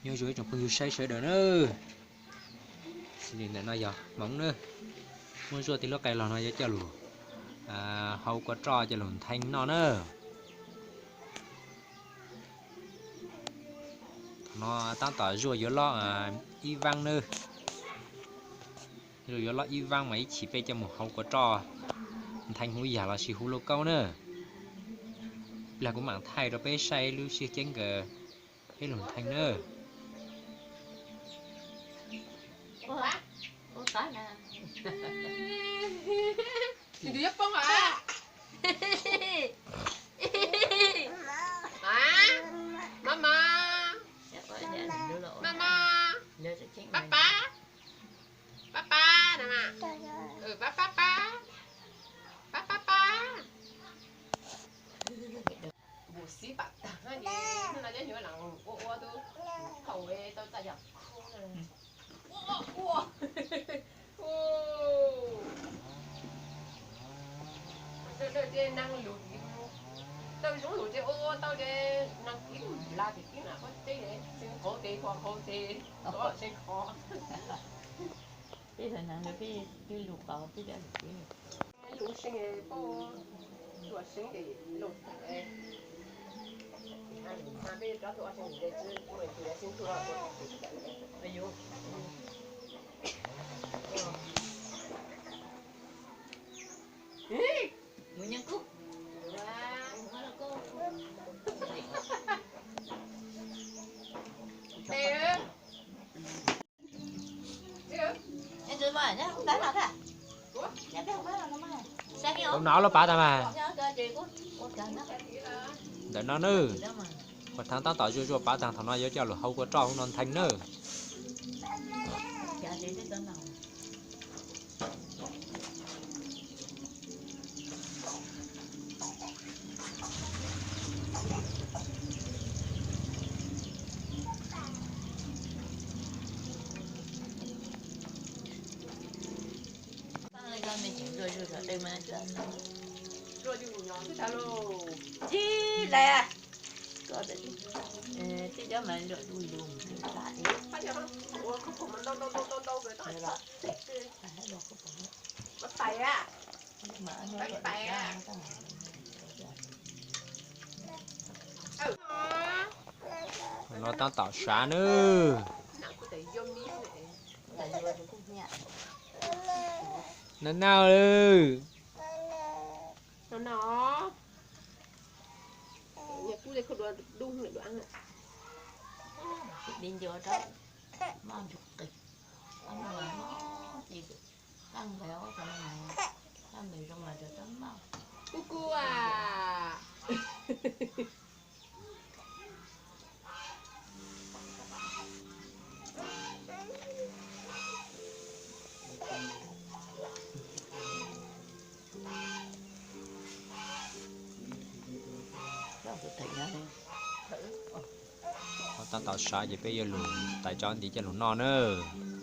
Nyob zoo ib tsoom phooj ywg saib sawv daws na. Ntawm no yog hmoov na. Muab zuaj tij lub qe los no yuav coj lug hau kua roj coj lug nthee noj na. Thaum no tab tom zuaj yuav loj ib vaab na. Zuaj yuav loj ib vaab mas ib chim peb coj mus hau kua roj nthee huv yam los sis huv lauj kaub na. Plag kuv mam thaij rau peb saib lub sij ceeb kws peb lug nthee na. Mama, mama, pab pab, pab pab na mas, pab pab pab, pab pab pab. Npum xiv pam tag ces hnub no cov nyuag leej ua ua tub thaum tau txaj yam khub na. Ua ua. Dawj dawj tej neeg lus, tau zoo lus ces ua ua tau ces neeg kib lus nplas ces kib mam qhuab teb, tseem qhov tes qhov qhov tes, qhov tseem qhov. Peb haiv neeg no peb twb lus qauv peb cov lus peb. Lus seej pab tuam seej ces lus tag, peb rov tuam seej ces tsis mus tus seej tug los. Mus nyeej kub. Tus no lub pav tag mas. Ntawm no nawb, qhov thab tab tom zuaj zuaj pav tag, thaum no yuav coj lug hau kua roj hauv no nthee nawb. Tib lais, tib cov mas luam du lus tas. No tab tom sav nawb. No naj. Kuv kuv a. Tab tom sav ces peb yuav lug tais tso nti coj lug noj nawb.